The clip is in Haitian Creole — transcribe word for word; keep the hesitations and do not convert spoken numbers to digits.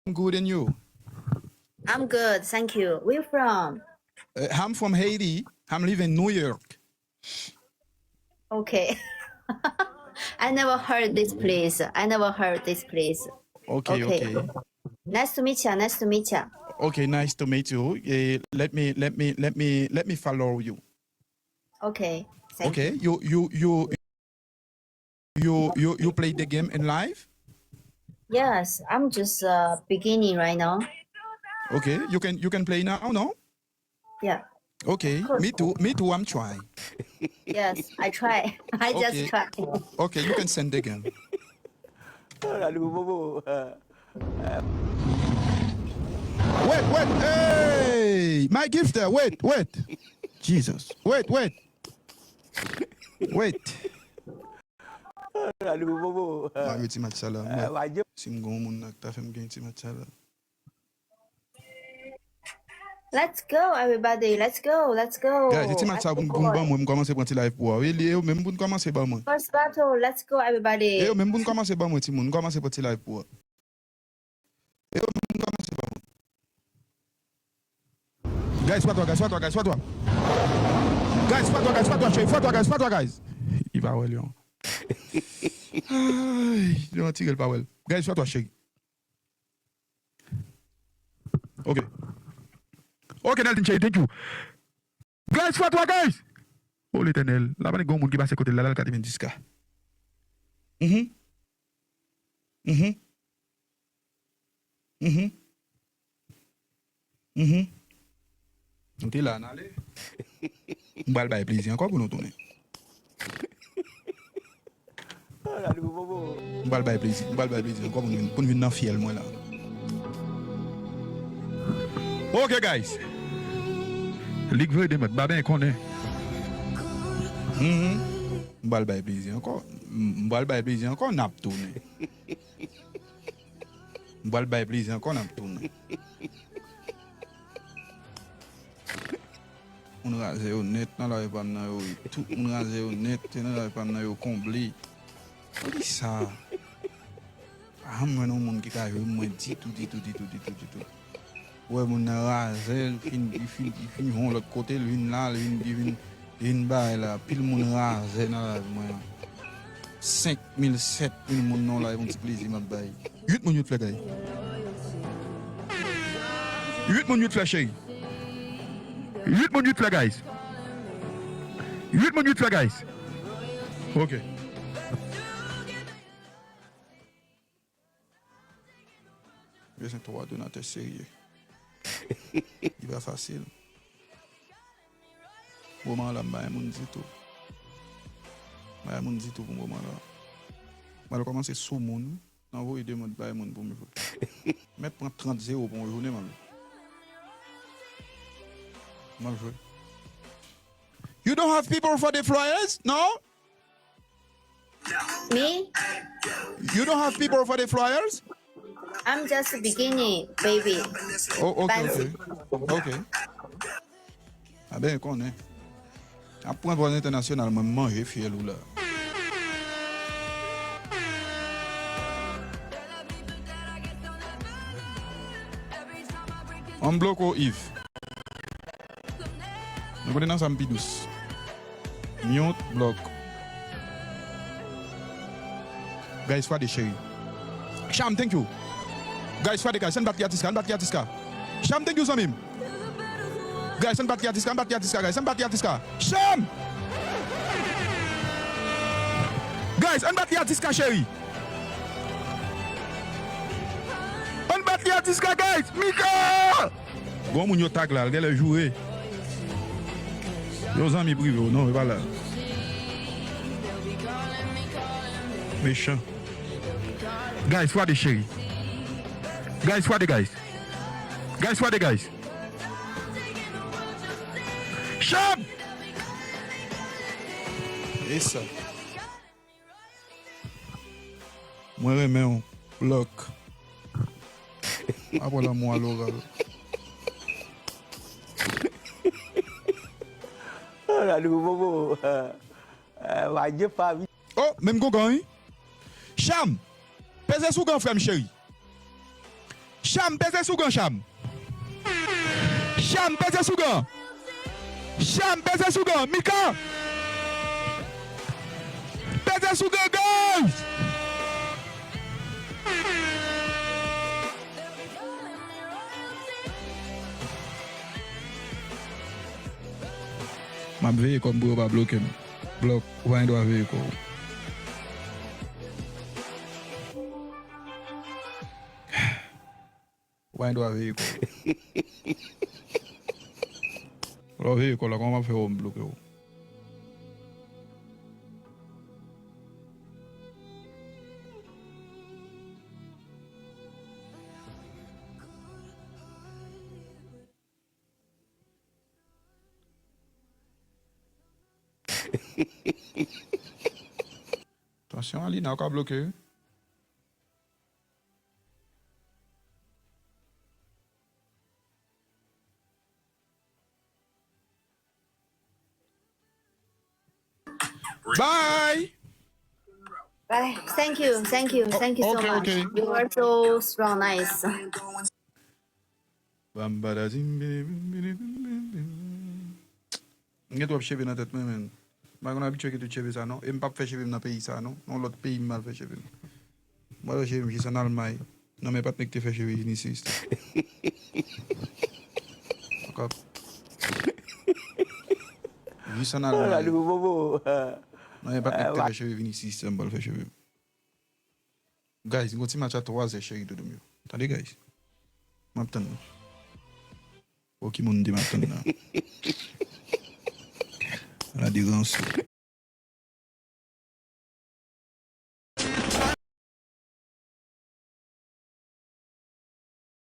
I'm good, and you? I'm good, thank you. Where you from? Uh, I'm from Haiti. I'm living in New York. Okay. I never heard this place. I never heard this place. Okay, okay. Nice to meet you. Nice to meet you. Okay, nice to meet you. Eh, let me, let me, let me, let me follow you. Okay. Thank you. Okay, you, you, you, you, you, you play the game in live? Yes, I'm just uh, beginning right now. Okay, you can, you can play now, no? Yeah. Okay, me too, me too, I'm trying. Yes, I try. I just try. Okay, you can send the game. Wait, wait, hey, my gifter, wait, wait. Jesus, wait, wait. Wait. Mario ti match sa la. Si m gen yon moun nan ki ta fè m gen ti match sa la. Let's go, everybody. Let's go, let's go. Guys, e ti match sa pou n, pou n ban mwen, m kòmanse pran ti live pou ou. E li, e ou menm pou n kòmanse ban mwen. First battle, let's go, everybody. E ou menm pou n kòmanse ban mwen, timoun. M kòmanse pran ti live pou ou. E ou menm pou n kòmanse ban mwen. Guys, fatwa, guys, fatwa, guys, fatwa. Guys, fatwa, guys, fatwa, cheri. Fatwa, guys, fatwa, guys. Li pa wè l, yon. Ay, li an tire l pa wè l. Guys, fatwa, cheri. Ok. Ok, Nelton Cheri, thank you. Guys, fatwa, guys! Oh, Letènèl. La pa gen yon moun ki pase kote l la, l al katrevenndis K. Mhm. Mhm. Mhm. Mhm. Nou te la, n ale. M pral bay plezi ankò pou nou tounen. M pral bay plezi, m pral bay plezi ankò pou n vin, pou n vin nan fyèl mwen la. Ok, guys. Lig vre de mèt, Baben konnen. Mhm. M pral bay plezi ankò. M, m pral bay plezi ankò, n ap tounen. M pral bay plezi ankò, n ap tounen. Moun raze yo nèt nan lari pa m nan yo. Tout moun raze yo nèt, se nan lari pa m nan yo konble. Poukisa? Pa janm jwenn yon moun ki ka jwe mwen ditou, ditou, ditou, ditou, ditou. Ou wè moun nan raze, li fin, li fin, li fin jwenn yon lòt kote, li vin la, li vin, li vin, li vin bay la. Pil moun raze nan lari mwen an. Senk mil, sèt mil moun nan yon lari, yon ti plezi m ap bay. Uit moun, uit flè, guys. Uit moun, uit flè, cheri. Uit moun, uit flè, guys. Uit moun, uit flè, guys. Ok. Bezwen twa donatè serye. Li pa fasil. Moman la, m pa gen moun ditou. M pa gen moun ditou pou moman la. M al kòmanse sou moun. Nan voye demann bay moun pou m jwe. Mèt pran trant zewo pou yon jounen, m ap jwe. M ap jwe. You don't have people for the flyers? No? Me? You don't have people for the flyers? I'm just beginning, baby. Oh, ok, ok. Ok. A ben, konnen. Ap pran vòl entènasyonal, mwen, m manje fyèl ou la. Ann bloko Yves. Nou konnen nan sa m pi dous. Mute, block. Guys, fwa de cheri. Cham, thank you. Guys, fwa de guys, ann bat li atis ka, ann bat li atis ka. Cham, thank you, zanmi m. Guys, ann bat li atis ka, ann bat li atis ka, guys, ann bat li atis ka. Cham! Guys, ann bat li atis ka, cheri. Ann bat li atis ka, guys. Mika! Gon moun yo tag la, l genlè joure. Yo zanmi prive w, non, e pa la. Mechan. Guys, fwa de cheri. Guys, fwa de guys. Guys, fwa de guys. Cham! E sa. Mwen renmen w, Lòk. Apre lanmou a loral. Oh, la, nou, bobo. Euh, euh, Wadye pa vi- Oh, menm gongan, wi. Cham! Peze sou gan, frè m cheri. Cham, peze sou gan, Cham. Cham, peze sou gan. Cham, peze sou gan. Mika. Peze sou gan, guys. M ap veye kò m pou yo pa bloke m. Blòk, ou pa gen dwa veye kò w. Ou pa gen dwa veye kò w. Lè w veye kò w la, kòman m ap fè wè m bloke w? Tansyon, Alina, ou ka bloke, wi. Bye! Bye. Thank you, thank you, thank you so Okay, much. Okay. You are so strong, nice. Bam, bada, zim, bidi, bidi, bidi, bidi. M gen twòp cheve nan tèt mwen, men. M pa konn abitye gen tout cheve sa, non. E m p ap fè cheve m nan peyi sa, non. Nan lòt peyi m al fè cheve m. M pral fè cheve m jis ann Almay. Nan men patnè ki te fè cheve vin isit. Ankò. Jis ann Almay. Nan men patnè ki te fè cheve vin isit, m pral fè cheve m. Guys, n gon ti match a twa zè, cheri doudou m yo. Tande, guys. M ap tann nou. Pokimon de m ap tann nan. Ala de ranse.